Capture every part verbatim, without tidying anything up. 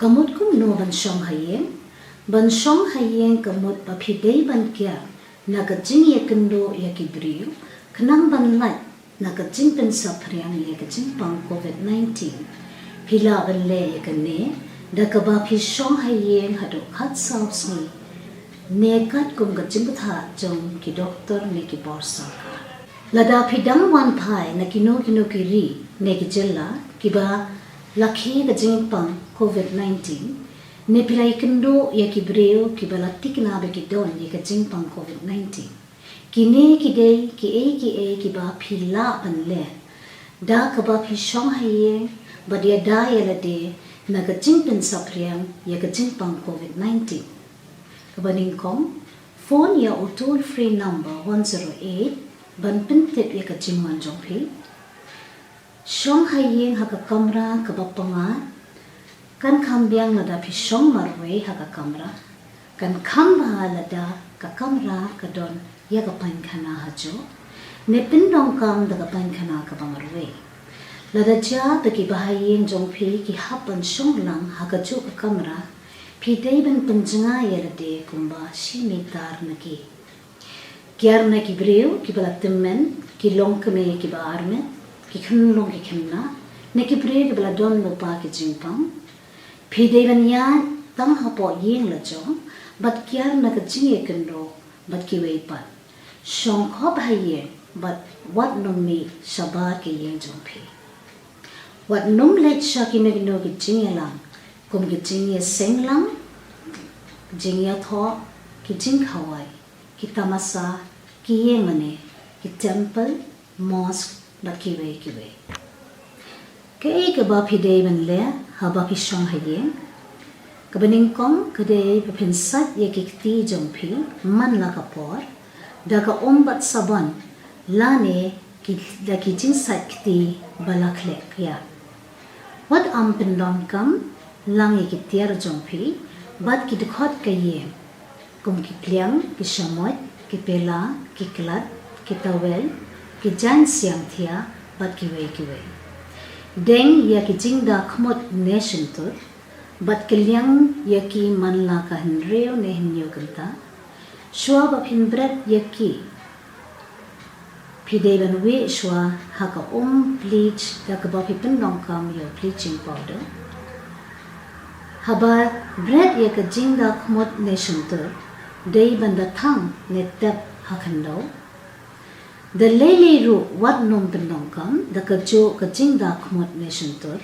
Ka mut kumno ban shong ha ïing? Ban shong ha ïing ka mut ba phi dei ban kiar na ka jingïakynduh ïa ki briew khnang ban lait na ka jingpynsaphriang ïa ka jingpang COVID nineteen. Phi lah ban leh ïa kane da kaba phi shong ha ïing haduh khatsaw sngi, ne katkum ka jingbatai jong ki doktor ne ki bor sorkar. Lada phi dang wan phai na kino kino ki ri ne ki jylla kiba la khie ka jingpang COVID nineteen, ne phi la ïakynduh ïa ki briew kiba la thikna ba ki don ïa ka jingpang COVID nineteen, kine ki dei kiei kiei kiba phi lah ban leh da kaba phi shong ha ïing bad ïada ïa lade na ka jingpynsaphriang ïa ka jingpang COVID nineteen. Kaba nyngkong, phone ïa u toll free number one zero eight ban pyntip ïa ka jingwan jong phi. Shong ha ïing ha ka kamra kaba pyngngad. Kan kham biang lada phi shong marwei ha ka kamra. Kan kham bha lada ka kamra ka don ïa ka paikhana hajuh, ne pyndonkam da ka paikhana kaba marwei. Lada jia ba ki bahaïing jong phi ki hap ban shong lang ha kajuh ka kamra, phi dei ban pynjngai ïa lade kumba shi mitar na ki. Kiar na ki briew kiba la tymmen, ki longkmie kiba armet, ki khunlung ki khynnah, ne ki briew kiba la don lypa ki jingpang. Phi dei ban ïaid tang hapoh ïing la jong bad kiar na ka jingïakynduh bad kiwei pat. Shong khop ha ïing bad wat nym mih shabar ki ïing jong phi. Wat nym leit sha kino kino ki jingïalang, kum ki jingïaseng lang, jingïathoh, ki jingkhawai, ki tamasa, ki ïingmane, ki temple, mosque bad kiwei kiwei. Kaei kaba phi dei ban leh haba phi shong ha ïing? Kaba nyngkong ka dei ba phin sait ïa ki kti jong phi man la ka por da ka um bad sabon, lane ki, da ki jingsait kti ba la khleh kiar. Wat ym pyndonkam lang ïa ki tiar jong phi bad ki dkhot ka ïing, kum ki pliang, ki shamoit, ki pela, ki klat, ki tawel, ki jaiñ siangthia bad kiwei kiwei. Deng ïa ki jingda khmut ne shyntur bad kylliang ïa ki man la ka hynriew ne hynñiew kynta. Shuwa ba phin bret ïa ki, phi dei ban wieh shuwa ha ka um bleach da kaba phi pyndonkam ïa u bleaching powder. Haba bret ïa ka jingda khmut ne shyntur, dei ban da thang ne tep ha khyndew. Da lei lei ruh wat nym pyndonkam da kajuh ka jingda khmut ne shyntur.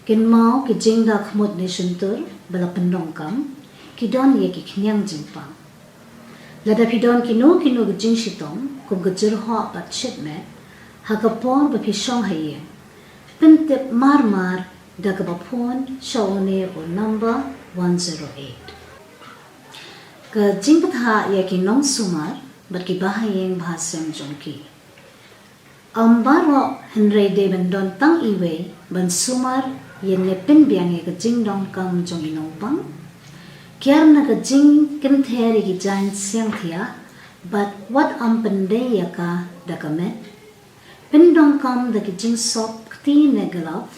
Kynmaw ki jingda khmut ne shyntur ba la pyndonkam ki don ïa ki khñiang jingpang. Lada phi don kino kino ki jingshitom kum ka jyrhoh bad shit met ha ka por ba phi shong ha ïing, pyntip mar mar da kaba phone sha une u number one zero eight. Ka jingbatai ïa ki nongsumar bad ki bahaïing bahasem jong ki. Ym baroh, hynrei dei ban don tang iwei ban sumar ïa ne pynbiang ïa ka jingdonkam jong i nongpang. Kiar na ka jingkynther ïa ki jaiñ siangthia bad wat ym pyndei ïa ka da ka met. Pyndonkam da ki jingsop kti ne glove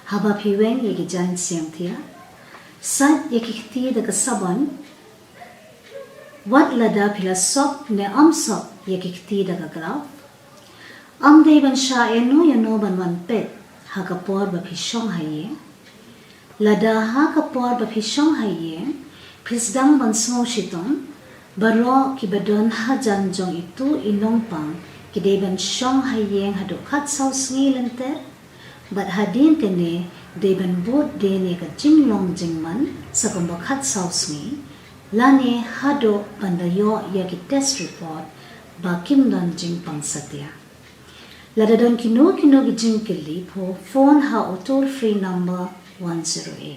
haba phi weng ïa ki jaiñ siangthia. Sait ïa ki kti da ka sabon wat lada phi la sop ne ym sop ïa ki kti da ka glove. Ym dei ban shah ïano ïano ban wan peit ha ka por ba phi shong ha ïing. Lada ha ka por ba phi shong ha ïing phi sdang ban sngew shitom, baroh kiba don hajan jong itu i nongpang ki dei ban shong ha ïing haduh khatsaw sngi lynter. Bad hadien kane dei ban bud dien ïa ka jinglong jingman sa kumba khatsaw sngi, lane haduh ban da ïoh ïa ki test report ba kim don jingpang satia. Lada don kino kino ki jingkylli, pho phone ha u toll free number one zero eight.